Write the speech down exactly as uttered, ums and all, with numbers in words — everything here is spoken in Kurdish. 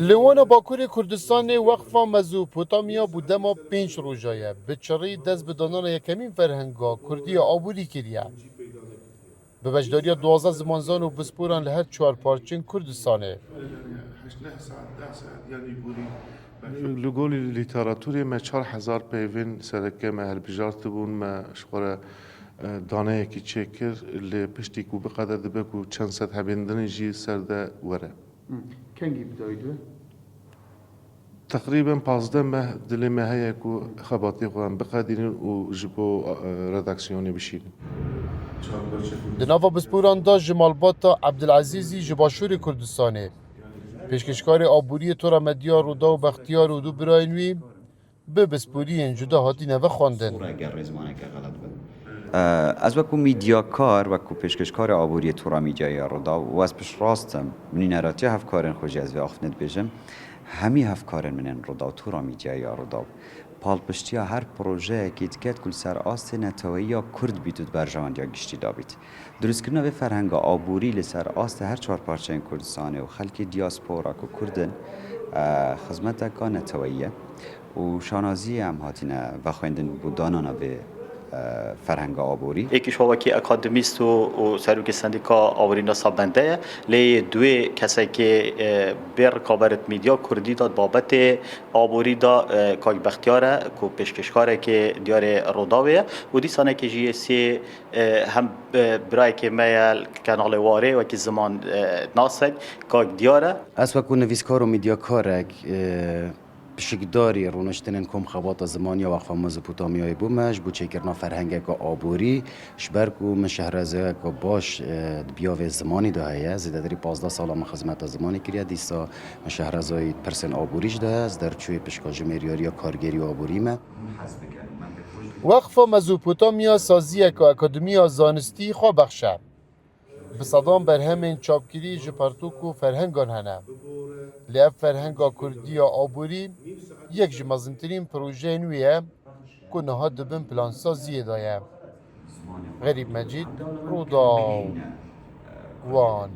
Li wana Bakurê Kurdistanê Weqfa Mezopotamya bû dema pênc roja ye. Bi çirî dest bi danana yekemîn ferhenga kurdî ya aborî kiriye. Bi beşdariya duwazdeh zimanzan û pisporan li her çar parçên Kurdistanê. Li gorî lîteratûrê me çar hezar peyvên sereke me hilbijartibûn, me ji xwe re, e, daneyekî çêkir, lê piştî ku biqede dibe ku çend sed hebên din jî ser de were. Kengî bi dawî dibe? Teqrîben pazdeh meh dilê me heye ku xebatê xwe em biqedînin û ji bo, e, redaksiyonê bişînin. Di nava pisporan de ji malbata Ebdilezîzî ji Başûrê Kurdistanê, pêşkêşkarê aboriyê Tora Medya Rûdaw Bextiyar û du birayên wî bi pisporiyên cuda hatine vexwendin. Sor eger rêzmaneke xelet bin. Ez wekû mîdyakar, wekû pêşkêşkarê aboriyê Tora Mîdyayê ya Rûdaw û ez piştrast im, nûneratiya hevkarên xwe jî ez vê axiftinê dibêjim. Hemî hevkarên min ên Rûdaw, Tora Mîdyayê ya Rûdaw, palpiştiya her projeyekê diket ku li ser astê neteweyî ya Kurd bît û di berjewendiya giştî de bît. Dirustkirina vê ferhenga aborî li ser astê her çar parçeyên Kurdistanê û xelkê diaspora ku Kurd in, e, xizmeteka neteweyî ye û şanaziyê em hatine vexwendin bo danana vê, e, ferhenga aborî. Êk îşo wekî akademîst û, û serokê Sendîka Aborî Nasa Bende ye, lê yê duê kesekê, e, bê rikaber di mîdya kurdî de di babetê aborî de, e, Kak Bextiyar e ku pêşkêşkarekê diyarê Rûdawê ye û dîsanekê jî yê sê E, hem, e, birayekê me ye li kenalê Warê wekî ziman, e, nasek, Kak Diyar e. Ez wekû nivîskar û mîdyakarek, e, pişikdarî rûniştinên Kom Xebata Zimanî ya Weqfa Mezopotamyayê bûme ji bo çêkirina ferhengeke aborî, ji ber ku min şehrezayeka baş, e, di biya vê zimanî de heye. Zêdetirî pazdeh sala min xizmeta zimanî kiriye, dîsa min şehrezayî pirsên aborî jî de heye. Ez derçûyê pişka jimêriyariya kargerî û aborî me. Weqfa Mezopotamya saziyeke akademiya zanistî xwe bexşe. Bi sedan berhemên çapkirî ji pertûk û ferhengan hene. Lê ev ferhenga kurdî ya aborî yek ji mezintirîn projeyên wî ye ku niha di bin plansaziyê de ye. Xerîb Mecîd, Rûdaw, Wan.